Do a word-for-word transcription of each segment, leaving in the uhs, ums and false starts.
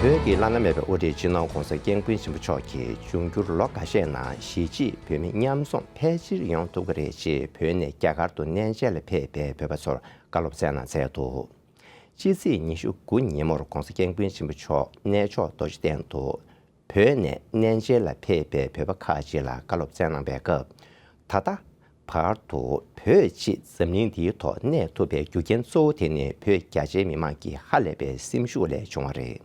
བོད་ཀྱི་བླ་ན་མེད་པའི་དབུ་ཁྲིད་སྤྱི་ནོར་༧གོང་ས་༧སྐྱབས་མགོན་ཆེན་པོ་མཆོག་གིས་འབྱུང་འགྱུར་ལོ་འགའ་ཤས་ནང་གཞིས་བྱེས་བོད་མི་མཉམ་འཛོམས་ཕལ་ཆེར་ཡོང་ཐུབ་ཀྱི་རེད་ཅེས་བོད་ནས་རྒྱ་གར་དུ་གནས་མཇལ་ལ་ཕེབས་པའི་བོད་པ་ཚོར་བཀའ་སློབ་སྩལ་གནང་མཛད་འདུག་ཕྱི་ཚེས་ཉི་ཤུ་དགུ་ཉིན་མོར་༧གོང་ས་༧སྐྱབས་མགོན་ཆེན་པོ་མཆོག་གནས་མཆོག་རྡོ་རྗེ་གདན་དུ་བོད་ནས་གནས་མཇལ་ལ་ཕེབས་པའི་བོད་པ་ཁག་ཅིག་ལ་བཀའ་སློབ་སྩལ་གནང་པའི་སྐབས། ད་ལྟ་བར་དུ་བོད་སྤྱི་འཛམ་གླིང་འདིའི་ཐོག་གནས་ཐུབ་པའི་རྒྱུ་རྐྱེན་གཙོ་བོ་དེ་ནི་བོད་རྒྱ་ཆེའི་མི་མང་གི་ཧ་ལས་པའི་སེམས་ཤུགས་ལས་བྱུང་བ་རེད།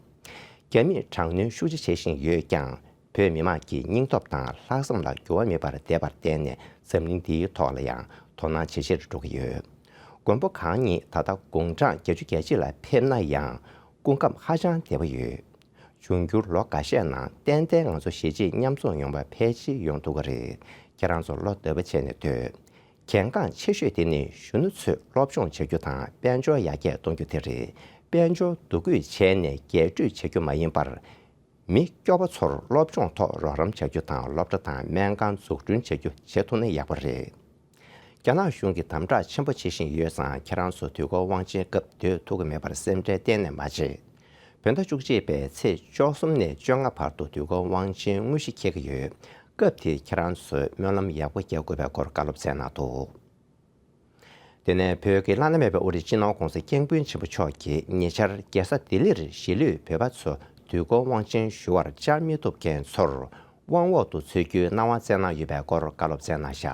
རྒྱ་མིས་དྲག་གནོན་ཤུགས་ཆེ་བྱེད་བཞིན་ཡོད་ཀྱང་། བོད་མི་མང་གི་སྙིང་སྟོབས་དང་ལྷག་བསམ་ལ་འགྱུར་བ་མེད་པར་བསྡད་པར་བརྟེན་ནས་འཛམ་གླིང་འདིའི་ཐོག་ལ་ཡང་དོ་སྣང་ཇེ་ཆེར་འགྲོ་གི་ཡོད། མགོན་པོ་གང་ཉིད་ད་ལྟ་དགུང་གྲངས་བརྒྱད་ཅུ་གྱ་གཅིག་ལ་ཕེབས་ན་ཡང་སྐུ་ཁམས་ཧ་ཅང་བདེ་པོ་ཡོད། འབྱུང་འགྱུར་ལོ་འགའ་ཤས་ནང་ཏན་ཏན་ང་ཚོ་གཞིས་བྱེས་མཉམ་འཛོམས་ཡོང་བ་ཕལ་ཆེར་ཡོང་ཐུབ་ཀྱི་རེད། ཁྱེད་རང་ཚོ་བློ་བདེ་པོ་བྱས་ནས་སྡོད། གལ་འགངས་ཆེ་ཤོས་དེ་ནི་གཞོན་ནུ་ཚོས་སློབ་སྦྱོང་བྱ་རྒྱུ་དང་དཔལ་འབྱོར་ཡར་རྒྱས་གཏོང་རྒྱུ་དེ་རེད། དཔལ་འབྱོར་འདུ་འགོད་བྱས་ནས་རྒྱས་སྤྲོས་བྱ་རྒྱུ་མ་ཡིན་པར། མི་སྐྱོ་པོ་ཚོར་སློབ་སྦྱོང་ཐོག་རོགས་རམ་བྱ་རྒྱུ་དང་སློབ་གྲྭ་དང་སྨན་ཁང་འཛུགས་སྐྲུན་བྱ་རྒྱུ་བྱེད་ཐུབ་ན་ཡག་པོ་རེད། རྒྱ་ནག་གཞུང་གིས་དམ་དྲག་ཆེན་པོ་བྱེད་བཞིན་ཡོད་ཙང་ཁྱེད་རང་ཚོ་དུས་འཁོར་དབང་ཆེན་སྐབས་སྡོད་ཐུབ་ཀྱི་མེད་པར་སེམས་ཁྲལ་གཏན་ནས་མ་བྱེད། བོད་ཟླ་བཅུ་གཅིག་པའི་ཚེས་བཅུ་གསུམ་ནས་བཅོ་ལྔ་བར་དུ་དུས་འཁོར་དབང་ཆེན་དངོས་གཞི་འཁེལ་གྱི་ཡོད། སྐབས་དེར་ཁྱེད་རང་ཚོས་སྨོན་ལམ་ཡག་པོ་རྒྱག་དགོས་པའི་སྐོར་བཀའ་སློབ་སྩལ་གནང་འདུག་དེ་ནས་བོད་ཀྱི་བླ་ན་མེད་པའི་དབུ་ཁྲིད་སྤྱི་ནོར་༧གོང་ས་༧སྐྱབས་མགོན་ཆེན་པོ་མཆོག་གིས་ཉེ་ཆར་རྒྱལ་ས་ལྡི་ལིར་གཞིས་ལུས་བོད་པ་ཚོ་དུས་འཁོར་དབང་ཆེན་ཞུ་བར་བཅར་མི་ཐུབ་མཁན་ཚོར་དབང་འོག་ཏུ་འཚོལ་རྒྱུའི་གནང་བ་བསྩལ་གནང་ཡོད་པའི་སྐོར་བཀའ་སློབ་སྩལ་གནང་བཞག་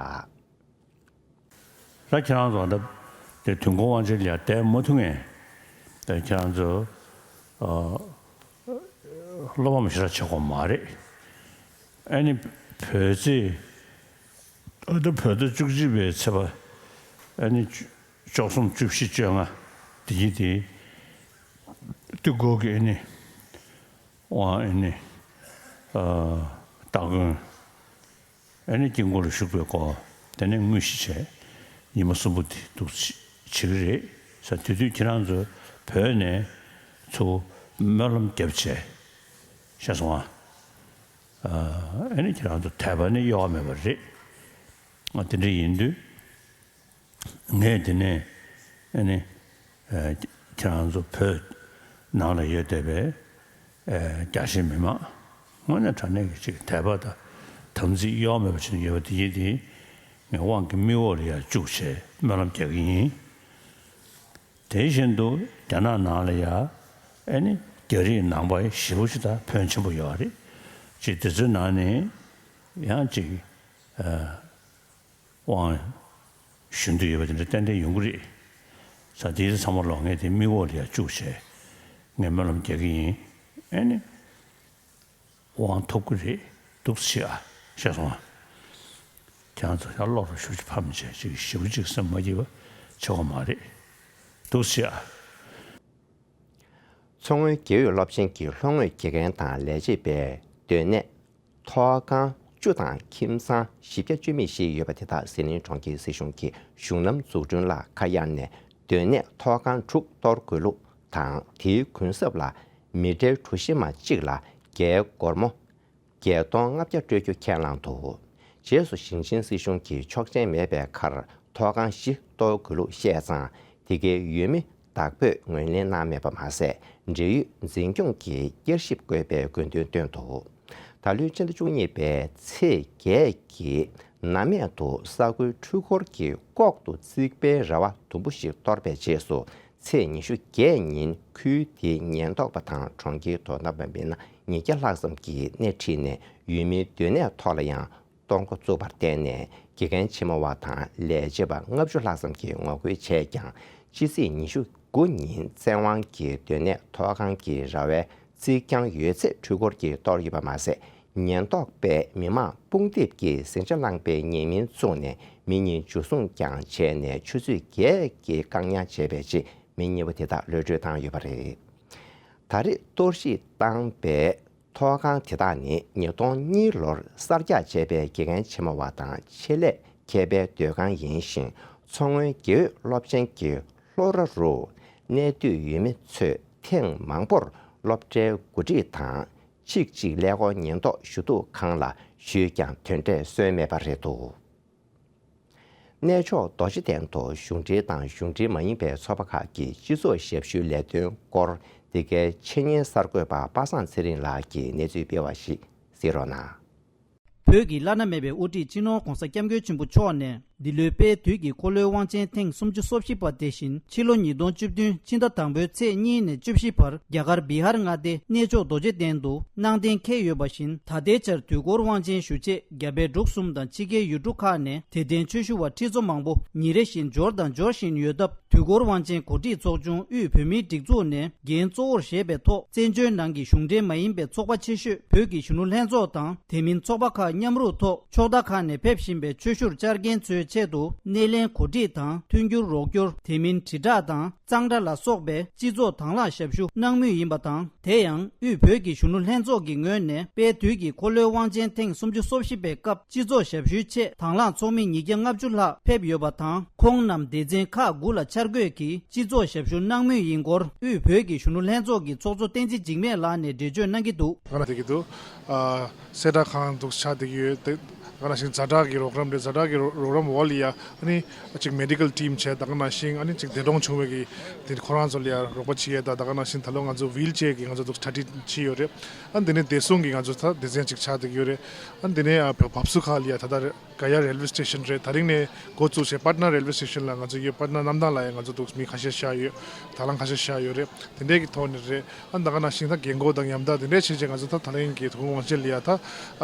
ད་ཁྱེད་རང་ཚོ་ད་དེ་དུས་འཁོར་དབང་ཆེན་ལ་བསྡད་མ་ཐུབ་མཁན་ད་ཁྱེད་རང་ཚོ་ཨ། བློ་ཕམ་ཞེ་དྲག་བྱེད་དགོས་མ་རེད། ཨ་ནི་བོད་ཚེས་ཨ་ད་བོད་ཟླ་བཅུ་གཅིག་པའི་ཚེས་པ་ཨ་ནི་བཅུ་བཅུ་གསུམ་བཅུ་བཞི་བཅོ་ལྔ་དེ་གྱིས་དེ་དུས་འཁོར་གྱི་ཨ་ནི་དབང་ཨ་ནི་ཨ་སྟ་གོན། ཨ་ནི་དཀྱིལ་འཁོར་ལ་བཞུགས་པའི་སྐོར་དེ་ནས་དངོས་གཞི་བྱས་ཉི་མ་གསུམ་པོ་དེ་འདུག་བྱེད་ཀྱི་རེད་ཟེར། དེ་དུས་ཁྱེད་རང་ཚོ་བོད་ནས་ཚུར་སྨོན་ལམ་བརྒྱབ་བྱས་ཤེས་སོང་ཨ། ཨ་ནི་ཁྱེད་རང་ཚོ་དད་པ་ནི་གཡོ་བ་མེད་པ་རེད། ཨ་དེ་འདྲ་ཡིན་དུས། ངས་དེ་ནས་ཨ་ནི་ཨ་ཁྱེད་རང་ཚོ་བོད་ནང་ལ་ཡོད་བསྡད་པའི་ཨ་རྒྱ་ཆེའི་མི་མང་དངོས་གནས་དྲང་གནས་ཀྱི་ཅིག་དད་པ་དང་དམ་ཚིག་གཡོ་མེད་པ་ཅིག་ཡོད་པ་དེ་ཡིན་དེ་ངས་དབང་གི་མིག་འོག་ལ་ཡར་བཅུག་བྱས་སྨོན་ལམ་རྒྱག་གི་ཡིན། དེ་བཞིན་དུ་རྒྱ་ནག་ནང་ལ་ཡ་ཨ་ནི་རྒྱ་རིགས་ནང་པ་ཞེ་པོ་ཅིག་དང་ཕོན་ཆེན་པོ་ཡོད་རེད། ཅིག་དེ་ཚོའི་ནང་ནས་ཡང་ཅིག་ཨ། དབང་ཞུ་འདོད་ཡོད་པ་དེ་འདྲ་ཏན་ཏན་ཡོང་གི་རེད། ས་དེའི་ཚང་མ་ལོག་ངས་དེ་མིག་འོག་ལ་ཡར་བཅུག་བྱས་ངས་སྨོན་ལམ་རྒྱག་གི་ཡིན། ཨེ་ནི་དབང་ཐོབ་ཀྱི་རེད་འདུག་ཟེར་ཨ་བཤད་སོང་ཨ། ཁྱེད་རང་ཚོ་ཡར་ལོག་རུ་ཞུ་ཅིག་ཕམ་བྱས་ཅིག་ཞེ་པོ་ཅིག་སེམས་མ་སྐྱིད་པ་ཆགས་པ་མ་རེད་འདུག་ཟེར་ཨ། མཚོ་སྔོན་དགེ་འོས་སློབ་ཆེན་གྱི་ལྷོ་ངོས་དགེ་རྒན་དང་ལས་བྱེད་པའི་སྡོད་གནས་ཐོག་ཁང་བཅུ་དང་ཁྱིམ་ཚང་བཞི་བརྒྱ་བཅུ་མེད་བཞི་ཡོད་པ་དེ་དག་ཟི་ལིང་གྲོང་ཁྱེར་སྲིད་གཞུང་གིས་གཞུང་ལམ་འཛུགས་སྐྲུན་ལ་ཁ་གཡར་ནས་སྡོད་གནས་ཐོག་ཁང་དྲུག་གཏོར་དགོས་ལུགས་དང་། དེའི་གུན་གསབ་ལ་མི་ཊར་གྲུ་བཞི་མ་གཅིག་ལ་རྒྱའི་སྒོར་མོ་བརྒྱད་སྟོང་ལྔ་བརྒྱ་སྤྲོད་རྒྱུ་ཁས་བླངས་འདུག་རྗེས་སུ་ཞིང་ཆེན་སྲིད་གཞུང་གིས་ཆོག་མཆན་མེད་པའི་ཁར་ཐོག་ཁང་བཞི་གཏོར་དགོས་ལུགས་བཤད་ཙང་། དེ་གའི་ཡུལ་མི་བདག་པོས་ངོས་ལེན་གནང་མེད་པ་མ་ཟད། འབྲེལ་ཡོད་འཛིན་སྐྱོང་གིས་བསྐྱར་ཞིབ་དགོས་པའི་དགོས་འདུན་བཏོན་འདུག་ད་ལོའི་སྤྱི་ཟླ་བཅུ་གཉིས་པའི་ཚེས་བརྒྱད་ཀྱི་ནམ་ཡང་དུ་ས་ཁུལ་འཕྲུལ་འཁོར་གྱི་ལྐོག་ཏུ་རྩིག་པའི་ར་བ་དུམ་བུ་ཞིག་གཏོར་བའི་རྗེས་སུ། ཚེས་ཉི་ཤུ་བརྒྱད་ཉིན་ཁུལ་དེའི་ཉེན་རྟོག་པ་དང་གྲོང་ཁྱེར་དོ་དམ་པ་མི་སྣ་ཉིས་བརྒྱ་ལྷག་ཙམ་གྱིས་སྣེ་ཁྲིད་ནས་ཡུལ་མིའི་སྡོད་གནས་ཐོག་ལ་ཡང་གཏོར་འགོ་བཙུགས་པར་བརྟེན་ནས། དགེ་རྒན་ཆེན་མོ་བ་དང་ལས་བྱེད་པ་ལྔ་བཅུ་ལྷག་ཙམ་གྱིས་ངོ་རྒོལ་བྱས་ཀྱང་། ཕྱི་ཚེས་ཉི་ཤུ་དགུ་ཉིན་བཙན་དབང་གིས་སྡོད་གནས་ཐོག་ཁང་གི་ར་བའི་རྩིག་གྱང་ཡོད་ཚད་འཕྲུལ་འཁོར་གྱིས་གཏོར་ཡོད་པ་མ་ཟད། ཉེན་རྟོག་པས་མི་མང་དཔུང་འདེབས་ཀྱིས་ཟིང་ཆ་བསླངས་པའི་ཉེས་མིང་བཙུགས་ནས་མི་གཉིས་འཇུ་བཟུང་ཀྱང་བྱས་ནས། ཆུ་ཚོད་བརྒྱད་ཀྱི་བཀག་ཉར་བྱས་པའི་རྗེས། མི་གཉིས་པོ་དེ་དག་གློད་གྲོལ་བཏང་ཡོད་པ་རེད། ད་རེས་གཏོར་བཤིག་བཏང་པའི་ཐོག་ཁང་དེ་དག་ནི་ཉིས་སྟོང་གཉིས་ལོར་གསར་རྒྱག་བྱས་པའི་དགེ་རྒན་ཆེན་མོ་བ་དང་ཆེད་ལས་མཁས་པའི་སྡོད་ཁང་ཡིན་ཞིང་། མཚོ་སྔོན་དགེ་འོས་སློབ་ཆེན་གྱི་ལྷོ་ར་རུ་གནས་སྡོད་ཡུལ་མི་ཚོས་ཐེངས་མང་པོར་སློབ་གྲྭའི་འགོ་ཁྲིད་དང་། གཅིག་གཅིག་ཀླད་ཀོར་ཉེན་རྟོག་ཞུ་གཏུག་ཁང་ལ་ཞུས་ཀྱང་དོན་འབྲས་སོན་མེད་པ་རེད་འདུག་གནས་མཆོག་རྡོ་རྗེ་གདན་དུ་གཞུང་འབྲེལ་དང་གཞུང་འབྲེལ་མ་ཡིན་པའི་ཚོགས་པ་ཁག་གིས་སྤྱི་ཚོགས་ཞབས་ཞུའི་ལས་དོན་སྐོར་ འདི་གའི་ཆེད་གཉེར་གསར་འགོད་པ་པ་སངས་ཚེ་རིང་ལགས་ཀྱིས་གནས་ཚུལ་སྤེལ་བ་ཞིག་གཟིགས་རོགས་གནང་། བོད་ཀྱི་བླ་ན་མེད་པའི་དབུ་ཁྲིད་སྤྱི་ནོར་༧གོང་ས་༧སྐྱབས་མགོན་ཆེན་པོ་མཆོག་ནས། འདི་ལོའི་དཔལ་དུས་ཀྱི་འཁོར་ལོའི་དབང་ཆེན་ཐེངས་སུམ་ཅུ་སོ་བཞི་པ་དེ་བཞིན་ཕྱི་ལོ་ཉིས་སྟོང་བཅུ་བདུན་ཕྱི་ཟླ་དང་པོའི་ཚེས་གཉིས་ནས་བཅུ་བཞི་བར་རྒྱ་གར་བི་ཧར་མངའ་སྡེ་གནས་མཆོག་རྡོ་རྗེ་གདན་དུ་གནང་གཏན་འཁེལ་ཡོད་པ་བཞིན། ད་ལྟའི་ཆར་དུས་འཁོར་དབང་ཆེན་ཞུ་ཆེད་རྒྱ་བལ་འབྲུག་གསུམ་དང་ཕྱི་རྒྱལ་ཡུལ་གྲུ་ཁག་ནས་དད་ལྡན་ཆོས་ཞུ་བ་ཁྲི་ཚོ་མང་པོ་ཉིན་རེ་བཞིན་འབྱོར་དང་འབྱོར་བཞིན་ཡོད་སྟབས། དུས་འཁོར་དབང་ཆེན་གོ་སྒྲིག་ཚོགས་ཆུང་དབུས་བོད་མིའི་སྒྲིག་འཛུགས་ནས་འགན་གཙོ་བོར་བཞེས་པའི་ཐོག་བཙན་བྱོལ་ནང་གི་གཞུང་འབྲེལ་མ་ཡིན་པའི་ཚོགས་པ་ཆེ་ཤོས་བོད་ཀྱི་གཞོན་ནུ་ལྷན་ཚོགས་དང་། དེ་མིན་ཚོགས་པ་ཁག་མཉམ་རུབ་ཐོག་ཕྱོགས་མཐའ་ཁག་ནས་ཕེབས་བཞིན་པའི་ཆོས་ཞུར་བཅར་མཁན་ཚོའི་ཆེད་དུ་སྣེ་ལེན་གོ་སྒྲིག་དང་། མཐུན་འགྱུར་རོགས་སྐྱོར། དེ་མིན་དྲིལ་བསྒྲགས་དང་། གཙང་སྦྲ་ལ་སོགས་པའི་སྤྱི་ཚོགས་དང་བླངས་ཞབས་ཞུ་གནང་མུས་ཡིན་པ་དང་། དེ་ཡང་དབུས་བོད་ཀྱི་གཞོན་ནུ་ལྷན་ཚོགས་ཀྱི་ངོས་ནས་དཔལ་དུས་ཀྱི་འཁོར་ལོའི་དབང་ཆེན་ཐེངས་སུམ་ཅུ་སོ་བཞི་པའི་སྐབས་སྤྱི་ཚོགས་ཞབས་ཞུའི་ཆེད་དང་བླངས་ཚོགས་མི་ཉིས་བརྒྱ་ལྔ་བཅུ་ལྷག་ཕེབས་ཡོད་པ་དང་། ཁོང་རྣམས་སྡེ་ཚན་ཁག་དགུ་ལ་འཆར་འགོད་ཀྱིས་སྤྱི་ཚོགས་ཞབས་ཞུ་གནང་མུས་ཡིན་སྐོར་དབུས་བོད་ཀྱི་གཞོན་ནུ་ལྷན་ཚོགས་ཀྱི་ཚོགས་གཙོ་བསྟན་འཛིན་འཇིགས་མེད་ལགས་ནས་འགྲེལ་བརྗོད་གནང་གི་འདུག་ང་ལ་དེ་གི་འདུག་ཨ། གསལ་བསྒྲགས་ཁང་འདུག་ཆགས་བསྡད་ཀྱི་ཡོད་དེ། ད་ག་ནང་བཞིན་ཛ་དྲག་གི་རོགས་རམ་རེད། ཛ་དྲག་གི་རོགས་རོགས་རམ་འོག་ལ་ཡ་ཨ་ནི་ཅིག་མེ་ཌི་ཀལ་ཊིམ་བྱས། ད་ག་ནང་བཞིན་ཨ་ནི་ཅིག་འདས་གྲོངས་བྱུང་བའི་གི་དེ་ཁོ་རང་ཚོ་ལ་ཡ་རོགས་པ་བྱེད་ཡས། ད་ད་ག་ནང་བཞིན་ད་ལོ་ང་ཚོ་ཝིལ་ཅེར་གི་ང་ཚོ་འདུག་གྲ་སྒྲིག་བྱས་ཡོད་རེད། ཨ་ནི་དེ་ནས་བདེ་སྲུང་གི་ང་ཚོ་ད་སྡེ་ཚན་ཅིག་ཆགས་བསྡད་ཀྱི་ཡོད་རེད། ཨ་ནི་དེ་ནས་ཨ་བབས་སུ་ཁག་ལ་ཡ་ད་ལྟ་ག་ཡ་རེལ་ཝེ་སི་ཊེ་ཤན་རེད། ད་རིང་ནས་འགོ་བཙུགས་བྱས་པཊ་ན་རེལ་ཝེ་སི་ཊེ་ཤན་ལ་ང་ཚོ་ཡོད། པཊ་ན་གནམ་ཐང་ལ་ཡ་ང་ཚོ་འདུག་མི་ཁ་ཤས་བཞག་ཡོད། དང་བླངས་ཁ་ཤས་བཞག་ཡོད་རེད། དེ་འདྲའི་གི་ཐོག་ནས་རེད། ཨ་ནི་ད་ག་ནང་བཞིན་ད་རྒན་གོག་དང་ཉམ་ཐག་དེ་འདྲའི་བྱས་བྱས་ང་ཚོ་ད་ད་ལན་གྱི་དོ་དགོང་དབང་ཆེན་ལ་ཡ་ད་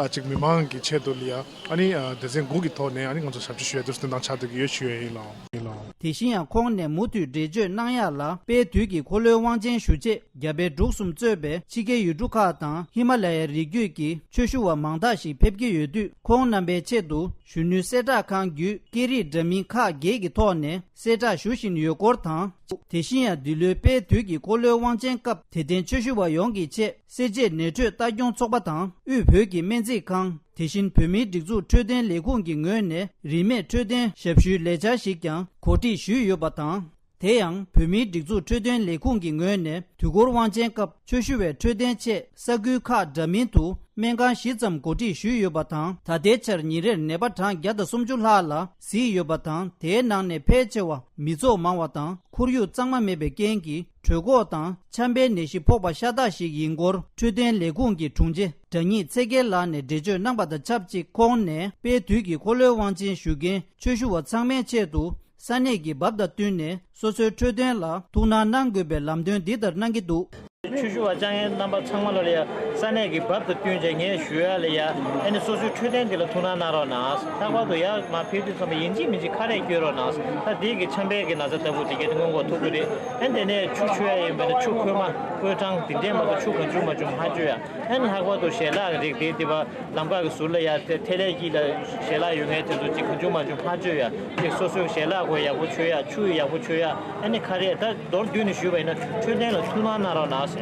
ཨ་ཅིག་མི་མང་གི་ཆེད་དུ་ལ་ཡ་ཨ་ནི་ཨ་སྡེ་ཚན་དགུ་གི་ཐོག་ནས་ཨ་ནི་ང་ཚོ་ཞབས་ཕྱི་ཞུ་ཡ་དུས་སུ་དེ་འདང་ཆགས་བསྡད་ཀྱི་ཡོད་ཞུ་ཡ་ཡིན་ལགས། དེ་བཞིན་ཡང་ཁོང་ནས་མུ་མཐུད་འགྲེལ་བརྗོད་གནང་ཡ་ལ། དཔལ་དུས་ཀྱི་འཁོར་ལོའི་དབང་ཆེན་ཞུ་ཆེད་རྒྱ་བལ་འབྲུག་གསུམ་གཙོས་པའི་ཕྱི་རྒྱལ་ཡུལ་གྲུ་ཁག་དང་ཧི་མ་ལ་ཡའི་རི་རྒྱུད་ཀྱི་ཆོས་ཞུ་བ་མང་དག་ཞིག་ཕེབས་ཀྱི་ཡོད་དུས། ཁོང་རྣམ་པའི་ཆེད་དུ་གཞོན་ནུའི་གསལ་བསྒྲགས་ཁང་བརྒྱུད་སྐད་རིགས་འདྲ་མིན་ཁག་བརྒྱད་ཀྱི་ཐོག་ནས་གསལ་བསྒྲགས་ཞུ་བཞིན་ཡོད་སྐོར་དང་། དེ་བཞིན་ཡང་འདི་ལོའི་དཔལ་དུས་ཀྱི་འཁོར་ལོའི་དབང་ཆེན་སྐབས་དད་ལྡན་ཆོས་ཞུ་བ་ཡོངས་ཀྱི་ཆེད་གསལ་བྱེད་ནད་ཁྲོད་ལྟ་སྐྱོང་ཚོགས་པ་དང་དབུས་བོད་ཀྱི་སྨན་རྩིས་ཁང་། དེ་བཞིན་བོད་མིའི་སྒྲིག་འཛུགས་འཕྲོད་བསྟེན་ལས་ཁུངས་ཀྱི་ངོས་ནས་རིན་མེད་འཕྲོད་བསྟེན་ཞབས་ཞུའི་ལས་འཆར་ཞིག་ཀྱང་གོ་སྒྲིག་ཞུས་ཡོད་པ་དང་། དེ་ཡང་བོད་མིའི་སྒྲིག་འཛུགས་འཕྲོད་བསྟེན་ལས་ཁུངས་ཀྱི་ངོས་ནས་དུས་འཁོར་དབང་ཆེན་སྐབས་ཆོས་ཞུ་བའི་འཕྲོད་བསྟེན་ཆེད་ས་ཁུལ་ཁག་འདྲ་མིན་དུ་སྨན་ཁང་བཞི་ཙམ་གོ་སྒྲིག་ཞུས་ཡོད་པ་དང་། ད་ལྟའི་ཆར་ཉིན་རེར་ནད་པ་གྲངས་བརྒྱ་དང་སུམ་ཅུ་ལྷག་ལ་གཟིགས་ཡོད་པ་དང་། དེའི་ནང་ནས་ཕལ་ཆེ་བ་མི་ཚོགས་མང་བ་དང་ཁོར་ཡུག་གཙང་མ་མེད་པའི་རྐྱེན་གྱིས་གྲོད་ཁོག་དང་ཆམ་པའི་ནད་གཞི་ཕོག་པ་ཤ་སྟག་ཞིག་ཡིན་སྐོར་འཕྲོད་བསྟེན་ལས་ཁུངས་ཀྱི་དྲུང་ཆེ་དགྲ་ཉིད་ཚེ་རྒྱལ་ལགས་ནས་འགྲེལ་བརྗོད་གནང་པ་དང་ཆབས་ཅིག་ཁོང་ནས་དཔལ་དུས་ཀྱི་འཁོར་ལོའི་དབང་ཆེན་ཞུ་མཁན་ཆོས་ཞུ་བ་ཚང་མའི་ཆེད་དུ་ས་གནས་ཀྱི་བབ་དང་བསྟུན་ནས་སོ་སོའི་འཕྲོད་བསྟེན་ལ་ཐུགས་སྣང་གནང་དགོས་པའི་ལམ་སྟོན་འདི་ལྟར་གནང་གི་འདུག། ཆོས་ཞུ་བ་བཅར་མཁན་རྣམ་པ་ཚང་མ་ལ་ལ་ཡ་ས་གནས་ཀྱི་བབ་དང་བསྟུན་བྱས་ངས་ཞུ་ཡ་ལ་ཡ་ཨ་ནི་སོ་སོའི་འཕྲོད་བསྟེན་འདི་ལ་ཐུགས་སྣང་གནང་རོགས་གནང་། ལྷག་པར་དུ་ཡར་མར་ཕེབས་དུས་ཙམ་པ་ཡིན་གཅིག་མིན་གཅིག་ཁ་རས་གྱོན་རོགས་གནང་། ད་འདི་གི་ཆམ་པའི་གི་ན་ཚ་ལྟ་བུ་དེ་གའི་སྔོན་འགོག་ཐུབ་ཀྱི་རེད། ཨ་ནི་དེ་ནས་ཆུ་མཆོད་ཡ་ཡིན་པ་ན་ཆུ་ཁོལ་མ་སྤོས་གྲང་དེ་འདྲས་མ་གཏོགས་ཆུ་གང་བྱུང་མ་བྱུང་མ་མཆོད་ཡ། ཨ་ནི་ལྷག་པར་དུ་ཞལ་ལག་རིགས་དེ་དེ་བ་ལམ་ཁ་གི་ཟུར་ལ་ཡ་དེ་ཐལ་ལེ་དཀྱིལ་ལ་ཞལ་ལག་ཡོད་མཁན་དེ་ཚོ་ཅིག་གང་བྱུང་མ་བྱུང་མ་མཆོད་ཡ། ཅིག་སོ་སོའི་ཞལ་ལག་གོ་ཡག་པོ་མཆོད་ཡ། ཆུ་ཡག་པོ་མཆོད་ཡ། ཨ་ནི་ཁ་རས་ད་མདོར་བསྡུས་ནས་ཞུས་པ་ཡིན་ན་འཕྲོད་བསྟེན་ལ་ཐུགས་སྣང་གནང་རོགས་གནང་།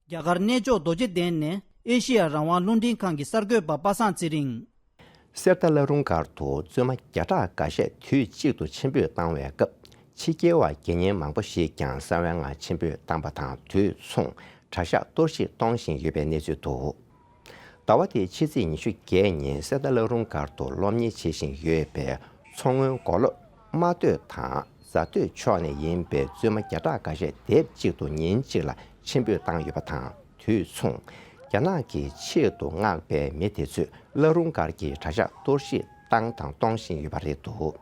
རྒྱ་གར་གནས་མཆོག་རྡོ་རྗེ་གདན་ནས་ཨེ་ཤི་ཡ་རང་དབང་རླུང་འཕྲིན་ཁང་གི་གསར་འགོད་པ་པ་སངས་ཚེ་རིང་། གསེར་རྟ་བླ་རུང་སྒར་དུ་བཙུན་མ་བརྒྱ་ཕྲག་འགའ་ཤས་དུས་གཅིག་ཏུ་ཆེན་པོས་བཏང་བའི་སྐབས། ཕྱི་རྒྱལ་བ་དགེ་བསྙེན་མང་པོ་ཞིག་ཀྱང་གསང་བའི་ངང་ཆེན་པོས་བཏང་པ་དང་དུས་མཚུངས་གྲྭ་ཤག་གཏོར་བཤིག་གཏོང་བཞིན་ཡོད་པའི་གནས་ཚུལ་འདུག། ཟླ་བ་འདིའི་ཕྱི་ཚེས་ཉི་ཤུ་བརྒྱད་ཉིན་གསེར་རྟ་བླ་རུང་སྒར་དུ་སློབ་གཉེར་བྱེད་བཞིན་ཡོད་པའི་མཚོ་སྔོན་མགོ་ལོག་རྨ་སྟོད་དང་རྫ་སྟོད་ཕྱོགས་ནས་ཡིན་པའི་བཙུན་མ་བརྒྱ་ཕྲག་འགའ་ཤས་སྡེབ་གཅིག་ཏུ་ཉིན་གཅིག་ལ་ཆེན་པོས་བཏང་ཡོད་པ་དང་དུས་མཚུངས་རྒྱ་ནག་གི་ཆེད་དུ་མངགས་པའི་མི་དེ་ཚོས་བླ་རུང་སྒར་གྱི་གྲྭ་ཤག་གཏོར་བཤིག་བཏང་དང་གཏོང་བཞིན་ཡོད་པ་རེད་འདུག།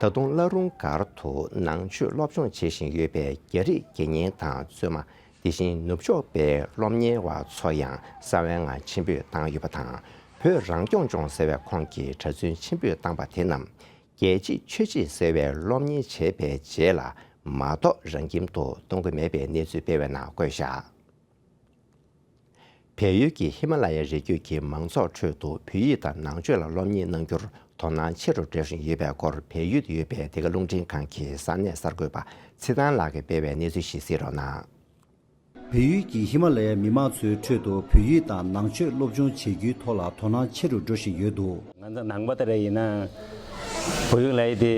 ད་དུང་བླ་རུང་སྒར་དུ་ནང་ཆོས་སློབ་སྦྱོང་བྱེད་བཞིན་ཡོད་པའི་རྒྱ་རིགས་དགེ་བསྙེན་དང་བཙུན་མ། དེ་བཞིན་ནུབ་ཕྱོགས་པའི་སློབ་གཉེར་བ་ཚོ་ཡང་གསང་བའི་ངང་ཆེན་པོས་བཏང་ཡོད་པ་དང་། བོད་རང་སྐྱོང་ལྗོངས་ཟེར་བའི་ཁོངས་ཀྱི་གྲྭ་བཙུན་ཆེན་པོས་བཏང་པ་དེ་རྣམས་རྒྱལ་གཅེས་ཆོས་གཅེས་ཟེར་བའི་སློབ་གཉེར་བྱས་པའི་རྗེས་ལ་མ་གཏོགས་རང་ཁྱིམ་དུ་གཏོང་གི་མེད་པའི་གནས་ཚུལ་སྤེལ་བའི་ནང་བཀོད་བཞག། བལ་ཡུལ་གྱི་ཧི་མ་ལ་ཡའི་རི་རྒྱུད་ཀྱི་མང་ཚོགས་ཁྲོད་དུ་བོད་ཡིག་དང་ནང་ཆོས་ལ་སློབ་གཉེར་གནང་རྒྱུར་དོ་སྣང་ཆེ་རུ་འགྲོ་བཞིན་ཡོད་པའི་སྐོར་བལ་ཡུལ་དུ་ཡོད་པའི་འདི་ག་རླུང་འཕྲིན་ཁང་གི་ས་གནས་གསར་འགོད་པ་ཚེ་ཐང་ལགས་ཀྱིས་སྤེལ་བའི་གནས་ཚུལ་ཞིག་གཟིགས་རོགས་གནང་། བལ་ཡུལ་གྱི་ཧི་མ་ལ་ཡའི་མི་མང་ཚོའི་ཁྲོད་དུ་བོད་ཡིག་དང་ནང་ཆོས་སློབ་སྦྱོང་བྱེད་རྒྱུའི་ཐོག་ལ་དོ་སྣང་ཆེ་རུ་འགྲོ་བཞིན་ཡོད་འདུག། ང་ཚོ་ནང་པ་དེ་འདྲ་ཡིན་ན་བོད་ཡིག་ལབ་ཡས་དེ་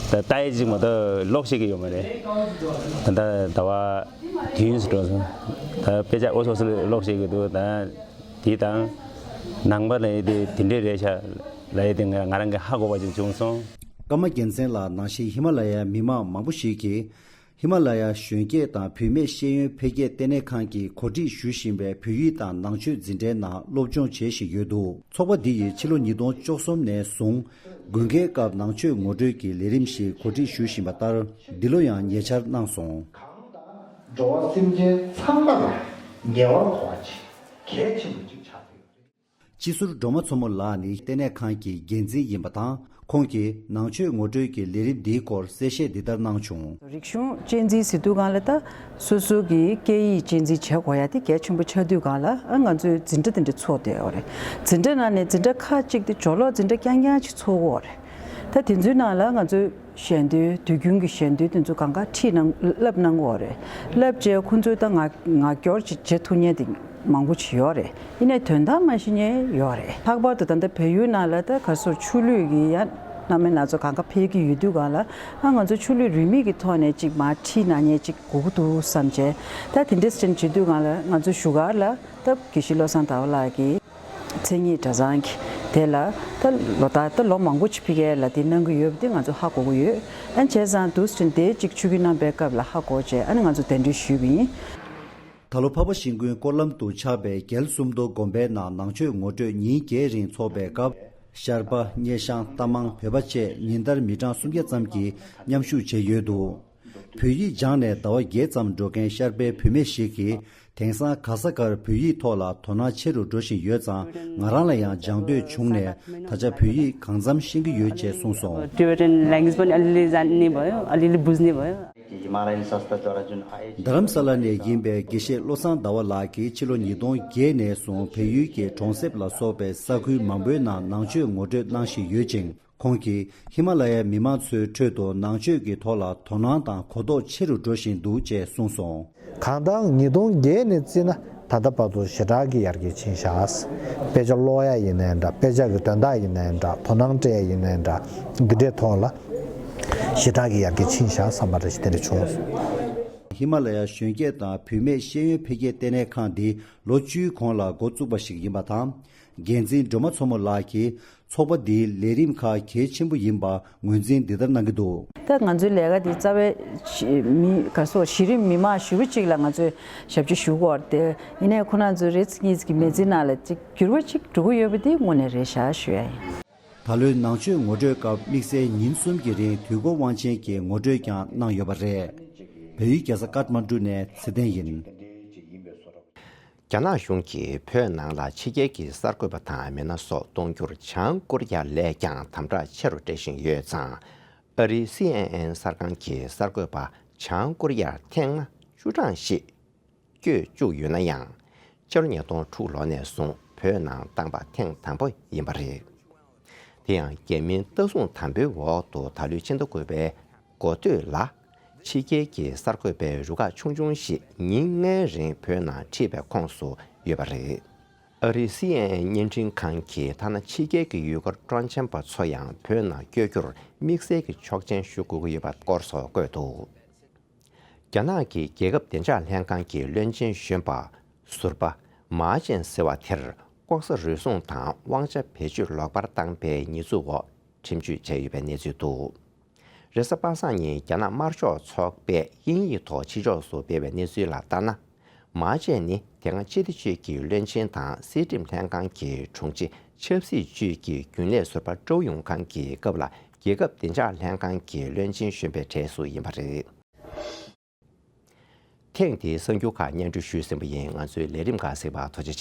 ད་ལྟ་ཡས་ཅིག་མ་གཏོགས་ཀློག་ཤེས་ཀྱི་ཡོད་མ་རེད། ད་ལྟ་ཟླ་བ་བདུན་ཙམ་འགྲོ་སོང་། ད་དཔེ་ཆ་འོ་སོ་སོ་ཀློག་ཤེས་ཀྱི་འདུག། ད་དེ་དང་ནང་པ་ལབ་ཡས་དེ་དེ་འདྲས་རེད་ཤག་ལབ་ཡས་དེ་ང་ང་རང་གིས་ཧ་གོ་བ་ཅིག་བྱུང་སོང་། ཀརྨ་རྒྱལ་མཚན་ལགས་ནང་བཞིན་ཧི་མ་ལ་ཡའི་མི་མང་མང་པོ་ཞིག་གིས། ཧི་མ་ལ་ཡ་གཞོན་སྐྱེས་དང་བུད་མེད་ཤེས་ཡོན་འཕེལ་རྒྱས་ལྟེ་གནས་ཁང་གིས་གོ་སྒྲིག་ཞུ་བཞིན་པའི་བོད་ཡིག་དང་ནང་ཆོས་འཛིན་གྲྭའི་ནང་སློབ་སྦྱོང་བྱེད་བཞིན་ཡོད་འདུག་ཚོགས་པ་འདི་ཡིས་ཕྱི་ལོ་ཉིས་སྟོང་བཅུ་གསུམ་ནས་བཟུང་དགུན་ཁའི་སྐབས་ནང་ཆོས་ངོ་སྤྲོད་ཀྱི་ལས་རིམ་ཞིག་གོ་སྒྲིག་ཞུ་བཞིན་པ་ལྟར། འདི་ལོ་ཡང་ཉེ་ཆར་གནང་སོང་། གང་དང་འགྲོ་བ་སེམས་ཅན་ཚང་མ་ལ་ཉེ་བར་མཁོ་བ་ཅིག་གལ་ཆེན་པོ་ཅིག་ཆགས་ཡོད། སྤྱི་ཟུར་སྒྲོལ་མ་མཚོ་མོ་ལགས་ནི་ལྟེ་གནས་ཁང་གི་འགན་འཛིན་ཡིན་པ་དང་། ཁོང་གིས་ནང་ཆོས་ངོ་སྤྲོད་ཀྱི་ལས་རིམ་འདིའི་སྐོར་གསལ་བཤད་འདི་ལྟར་གནང་བྱུང་། རིག་གཞུང་གཅེས་འཛིན་ཟེར་དུས་སྒང་ལ་ད་སོ་སོ་གི་སྐད་ཡིག་གཅེས་འཛིན་བྱེད་དགོས་ཡ་དེ་གལ་ཆེན་པོ་ཆགས་དུས་སྒང་ལ། ཨ་ང་ཚོས་འཛིན་གྲྭ་དེ་འདྲ་ཚོགས་བསྡད་ཡོད་རེད། འཛིན་གྲྭ་ནང་ནས་འཛིན་གྲྭ་ཁག་ཅིག་དེ་སྦྱོར་ཀློག་འཛིན་གྲྭ་རྐྱང་རྐྱང་ཅིག་ཚོགས་ཀྱི་ཡོད་རེད། ད་དེ་ཚོའི་ནང་ལ་ང་ཚོས་ཞལ་འདོན། དུས་རྒྱུན་གྱི་ཞལ་འདོན་དེ་ཚོ་གང་ག་ཁྲིད་གནང་བསླབ་གནང་གི་ཡོད་རེད། བསླབ་བྱས་ཁོང་ཚོས་ད་ངག་ངག་སྐྱོར་ཅིག་བྱེད་ཐུབ་མཁན་དེ་མང་པོ་ཅིག་ཡོད་རེད། ཡིན་ནའི་དོན་དག་མ་ཤེས་མཁན་ཡོད་རེད། ལྷག་པར་དུ་ད་ལྟ་བལ་ཡུལ་ནང་ལ་ད་ག་སོར་ཆོས་ལུགས་ཀྱི་ཡ་རྣམ་སྨིན་སྣ་ཚོགས་གང་ག་འཕེལ་གྱི་ཡོད་དུས་སྒང་ལ། ཨ་ང་ཚོ་ཆོས་ལུགས་རིས་མེད་ཀྱི་ཐོག་ནས་ཅིག་མར་ཁྲིད་གནང་མཁན་ཅིག་དགོས་ཀྱི་འདུག་བསམ་བྱས། ད་དེ་འདྲས་ཅིག་བྱེད་དུས་སྒང་ལ་ང་ཚོ་བཞུགས་སྒར་ལ་ད་དགེ་བཤེས་བློ་བཟང་ཟླ་བ་ལགས་ཀྱིས། མཚན་ཉིད་གྲྭ་ཚང་གི་དེ་ལ་ད་ལོ་ལྟར་ད་ལོ་མང་པོ་ཅིག་ཕ་གིར་ལ་དེ་གནང་གི་ཡོད་པ་དེ་ང་ཚོ་ཧ་གོ་གི་ཡོད། ཨ་བྱས་ཙང་དུས་ཚོད་དེ་གཅིག་ཆུ་རྒྱུན་རྣམ་པའི་སྐབས་ལ་ཧ་གོ་བྱས། ཨ་ནི་ང་ཚོ་གདན་འདྲེན་ཞུས་པ་ཡིན། ད་ལོ་འཕགས་པ་ཤིང་ཀུན་སྐོར་ལམ་དུ་ཆགས་པའི་རྒྱལ་སུམ་མདོ་དགོན་པའི་ནང་ནང་ཆོས་ངོ་སྤྲོད་ཉིན་བརྒྱད་རིང་འཚོགས་པའི་སྐབས། ཤར་པ། སྙེ་ཤང་། རྟ་མང་། བོད་པ་བཅས་ཉིན་ལྟར་མི་གྲངས་སུམ་བརྒྱ་ཙམ་གྱིས་མཉམ་ཞུགས་བྱས་ཡོད་འདུག་བོད་ཡིག་སྦྱངས་ནས་ཟླ་བ་བརྒྱད་ཙམ་འགྲོ་མཁན་ཤར་པའི་བུད་མེད་ཞིག་གིས། དེང་སང་ག་ས་གར་བོད་ཡིག་ཐོག་ལ་དོ་སྣང་ཆེ་རུ་འགྲོ་བཞིན་ཡོད་ཙང་། ང་རང་ལ་ཡང་སྦྱང་འདོད་བྱུང་ནས། ད་ཆ་བོད་ཡིག་གང་འཚམ་ཤེས་ཀྱི་ཡོད་ཅེས་གསུངས་སོང་། Tibetan language पनि अलिअलि जान्ने भयो, अलिअलि बुझ्ने भयो। རྡ་རམ་ས་ལ་ནས་ཡིན་པའི་དགེ་བཤེས་བློ་བཟང་ཟླ་བ་ལགས་ཀྱིས་ཕྱི་ལོ་ཉིས་སྟོང་བརྒྱད་ནས་བཟུང་བལ་ཡུལ་གྱི་གྲོང་གསེབ་ལ་སོགས་པའི་ས་ཁུལ་མང་པོའི་ནང་ནང་ཆོས་ངོ་སྤྲོད་གནང་བཞིན་ཡོད་ཅིང་། ཁོང་གིས་ཧི་མ་ལ་ཡའི་མི་མང་ཚོའི་ཁྲོད་དུ་ནང་ཆོས་ཀྱི་ཐོག་ལ་དོ་སྣང་དང་གོ་རྟོགས་ཆེ་རུ་འགྲོ་བཞིན་འདུག་ཅེས་གསུངས་སོང་། གང་ལྟར་ཉིས་སྟོང་བརྒྱད་ནས་བརྩིས་ན་ད་ལྟ་བར་དུ་ཞེ་དྲག་གི་ཡར་རྒྱས་ཕྱིན་ཤག་དཔེ་ཆ་ཀློག་ཡ་ཡིན་ནའི་འདྲ། དཔེ་ཆ་གི་དོན་དག་ཡིན་ནའི་འདྲ། དོ་སྣང་སྤྲད་ཡ་ཡིན་ནའི་འདྲ། འདི་འདྲའི་ཐོག་ལ་ཞེ་དྲག་གི་ཡར་རྒྱས་ཕྱིན་ཤག་བསམ་པ་འདྲ་ཞིག་དེ་འདྲ་བྱུང་སོང་། ཧི་མ་ལ་ཡ་གཞོན་སྐྱེས་དང་བུད་མེད་ཤེས་ཡོན་འཕེལ་རྒྱས་ལྟེ་གནས་ཁང་འདི་ལོ་བཅུའི་གོང་ལ་འགོ་བཙུགས་པ་ཞིག་ཡིན་པ་དང་། འགན་འཛིན་སྒྲོལ་མ་མཚོ་མོ་ལགས་ཀྱིས། ཚོགས་པ་འདིའི་ལས་རིམ་ཁག་གལ་ཆེན་པོ་ཡིན་པ་ངོས་འཛིན་འདི་ལྟར་གནང་གི་འདུག་ད་ང་ཚོའི་ལས་ཀ་འདི་རྩ་བའི་ཤི་མི་ག་སོ་གཞི་རིམ་མི་མང་ཞེ་པོ་ཅིག་ལ་ང་ཚོས་ཞབས་ཕྱི་ཞུ་དགོས་རེད་དེ། ཡིན་ནའི་ཁོ་རང་ཚོའི་རེ་ཚེ་གཉིས་ཀྱི་མི་ཚེའི་ནང་ལ་ཅིག་འགྱུར་བ་ཅིག་འགྲོ་གི་ཡོད་པ་འདི་དངོས་གནས་རེད་ཤག་ཞུ་ཡ་ཡིན། ད་ལོའི་ནང་ཆོས་ངོ་སྤྲོད་སྐབས་དམིགས་བསལ་ཉིན་གསུམ་གྱི་རིང་དུས་འཁོར་དབང་ཆེན་གྱི་ངོ་སྤྲོད་ཀྱང་གནང་ཡོད་པ་རེད། བལ་ཡུལ་རྒྱལ་ས་ཀཏ་མན་ཌུ་ནས་ཚེ་བརྟན་ཡིན། རྒྱ་ནག་གཞུང་གིས་བོད་ནང་ལ་ཕྱི་རྒྱལ་གྱི་གསར་འགོད་པ་དང་མི་སྣ་སོགས་གཏོང་རྒྱུར་བྱང་ཀོ་རི་ཡ་ལས་ཀྱང་དམ་དྲག་ཆེ་རུ་སྤྲད་བཞིན་ཡོད་ཙང་། ཨ་རིའི་སི་ཨེན་ཨེན་གསར་ཁང་གིས་གསར་འགོད་པ་བྱང་ཀོ་རི་ཡར་ཐེངས་ལྔ་བཅུ་གྲངས་ཤིག་བསྐྱོད་བཅུག་ཡོད་ན་ཡང་། ཕྱི་ལོ་ཉིས་སྟོང་དྲུག་ལོ་ནས་བཟུང་བོད་ནང་བཏང་པ་ཐེངས་དང་པོ་ཡིན་པ་རེད། དེ་ཡང་རྒྱ་མིའི་ལྟ་སྲུང་དམ་པོའི་འོག་ཏུ་ད་ལོའི་ཕྱི་ཟླ་དགུ་པའི་འགོ་སྟོད་ལ། ཕྱི་རྒྱལ་གྱི་གསར་འགོད་པའི་རུ་ཁག་ཆུང་ཆུང་ཞིག་ཉིན་ལྔའི་རིང་བོད་ནང་ཁྲིད་པའི་ཁོངས་སུ་ཡོད་པ་རེད། ཨ་རིའི་སི་ཨེན་ཨེན་བརྙན་འཕྲིན་ཁང་གིས་ཐ་ན་ཕྱི་རྒྱལ་གྱི་ཡུལ་སྐོར་སྤྲོ་འཆམ་པ་ཚོ་ཡང་བོད་ནང་བསྐྱོད་རྒྱུར་དམིགས་བསལ་གྱི་ཆོག་མཆན་ཞུ་དགོས་ཀྱི་ཡོད་པ་སྐོར་སོགས་བཀོད་འདུག་རྒྱ་ནག་གི་རྒྱལ་ཁབ་བདེ་འཇགས་ལྷན་ཁང་གི་བློན་ཆེན་གཞོན་པ་ཟུར་པ་མཱ་ཅན་ཟེར་བ་དེར་ལྐོག་ཟ་རུལ་སུངས་དང་དབང་ཆ་བེད་སྤྱོད་ལོག་པར་བཏང་པའི་ཉེས་འཛུགས་འོག་ཁྲིམས་གཅོད་བྱས་ཡོད་པའི་གནས་ཚུལ་འདུག་རེས་གཟའ་པ་སངས་ཉིན་རྒྱ་ནག་དམར་ཤོག་ཚོགས་པས་དབྱིན་ཡིག་ཐོག་ཕྱི་ཕྱོགས་སུ་སྤེལ་བའི་གནས་ཚུལ་ལ་ལྟར་ན། མཱ་ཅན་ནི་དེ་སྔ་སྤྱི་བདེ་ཅུས་ཀྱི་བློན་ཆེན་དང་སྲིད་ཁྲིམས་ལྷན་ཁང་གི་དྲུང་ཆེ། ཆབ་སྲིད་ཅུས་ཀྱི་རྒྱུན་ལས་ཟུར་པ་ཀྲོའུ་ཡུང་ཁང་གི་སྐབས་ལ་རྒྱལ་ཁབ་བདེ་འཇགས་ལྷན་ཁང་གི་བློན་ཆེན་གཞོན་པའི་གྲས་སུ་ཡིན་པ་རེད། ཐེངས་འདིའི་གསར་འགྱུར་ཁག་སྙན་སྒྲོན་ཞུས་ཟིན་པ་ཡིན། ང་ཚོའི་ལས་རིམ་ཁག་གཟིགས་པར་ཐུགས་རྗེ་ཆེ།